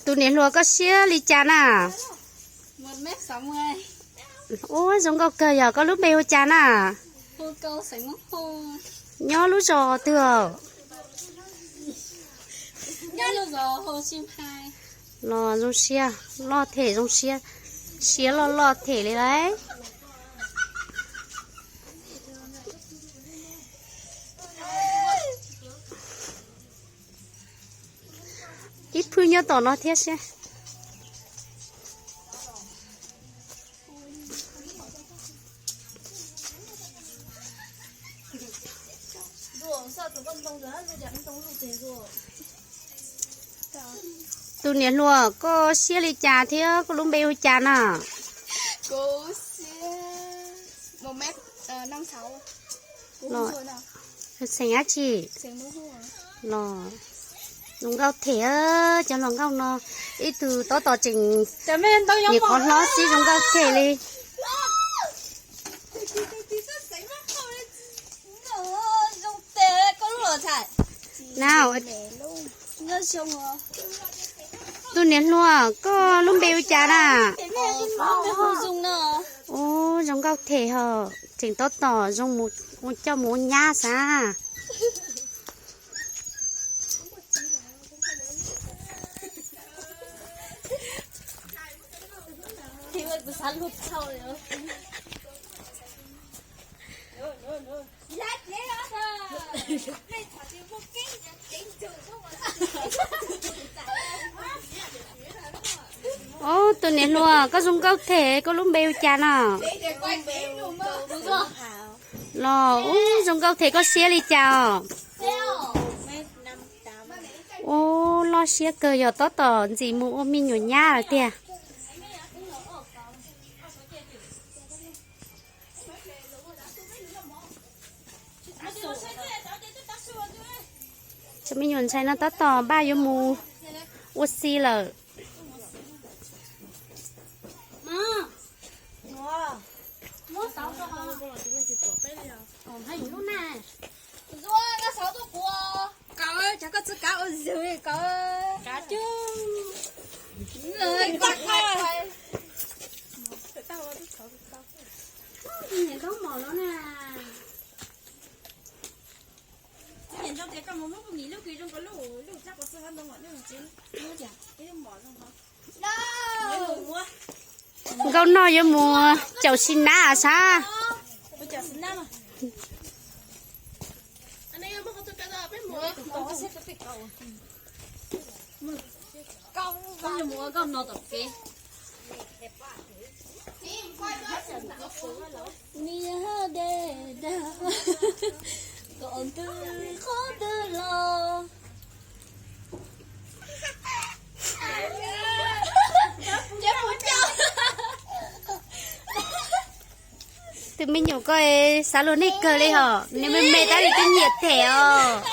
Tus niam hluas koj siab li cas na? Ua zoo nkauj kawg yog koj lub npe hu cas na? Nyob lub zos twg? Los zoo siab loj them zoo siab, siab loj loj them li lauj. Ib phwj nyob tom no thiab siab. Tus niam hluas koj siab li cas thiab koj lub npe hu cas na? Xeem dab tsi? Los zoo nkauj them, cov hluas nkauj no ib tug tob tom tseem nyuam qhuav hlob xwb zoo nkauj them li. Na, tus niam hluas koj lub npe hu cas na? Ub, zoo nkauj them ho, tseem tob tom zoo mus coj mus ua nyab xav. Ob, tus niam hluas koj zoo nkauj them, koj lub npe hu cas no? Los ub, zoo nkauj them koj siab li cas os? Ub, loj siab kawg yog tab tom ntxim mus ua me nyuam nyab lawm tiag. Cov me nyuam ntxhais no tab tom npaj yuav mus ua si lawm. Nkauj Noj yuav mus caum xi nab sab. Tus me nyuam ko xav luag nej kawg li hos, nws me me tab li twb nyiam them os.